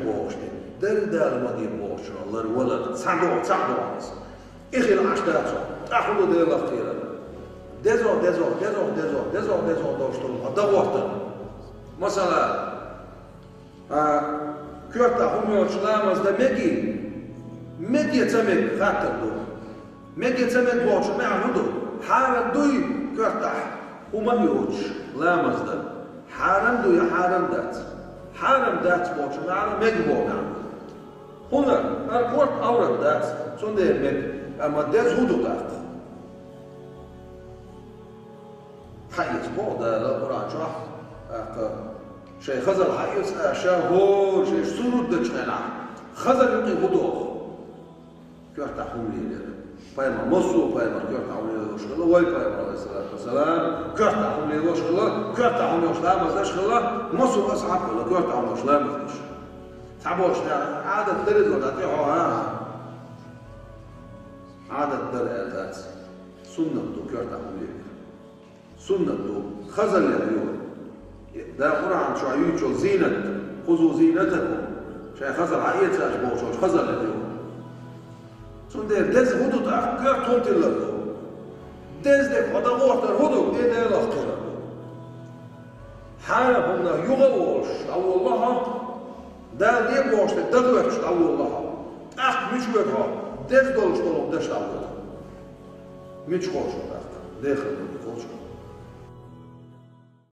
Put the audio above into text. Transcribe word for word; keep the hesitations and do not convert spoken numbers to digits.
бохуш де. Дерриг Дала ма де бохучунах лар валар. Цхьа догӀа, цхьа догӀа аса. И хила Ӏаш дац хьо. ТӀаккха хӀун ду Делах кхерар? Дезо, дезо, дезо, дезо, дезо, дезо долуш долу хьо дагӀоттар. Масала, а, коьртахь хӀума йоцуш ламаз дан мегий? Мегий, ца мег, хаттар ду. Мегий, ца мег бохучун маьӀна хӀун ду? Хьарам дуй коьртахь хӀума а йоцуш ламаз дан? Хьарам ду я хьарам дац? Хьарам дац бохучун маьӀна мег боху маьӀна ду. ХӀунда? ХӀара корта Ӏаврат дац, цундела мег, амма деза хӀун ду тӀаккха? Хьаэца боху Дала Къуръан чохь, тӀаккха шайн хазал хьаэца аша, хӀора шайн сурут дечу хенахь, хазал юкъе хӀун доху? Коьртахь хӀума лелор. Пайхамар, массо а пайхамар коьртахь хӀума лелош хилла, вай пайхамар, алейхиссалату вассалам, коьртахь хӀума лелош хилла, коьртахь хӀума йолуш ламаз деш хилла, массо а асхьаб хилла, коьртахь хӀума йолуш ламаз деш. Цхьаболчу наха Ӏадат дара иза, дӀа тӀе хьо, а? Ӏадат дара аьлла дац. Суннат ду коьртахь хӀума лелор. Суннат ду, хазаллех ю. Да Къуръан чохь юьйцучу зийнат, хузу зийнатакум, шайн хазал хьаэца аша бохучу хазаллех ю. Цундела деза хӀун ду тӀаккха, коьрта хӀун тиллар ду? Деза дерг хьо дагӀоттар хӀун ду? И Делах кхерар ду. Хьарам хӀуманах юха а волуш, дӀаволла хьо, Дала де бохуш дерг дагахӀоьттуш, дӀаволла хьо. ТӀаккха мича воьду хьо? Деза долуш долу хӀума деш дӀавоьду. Мича кхочу тӀаккха? Дехар ду, кхочу.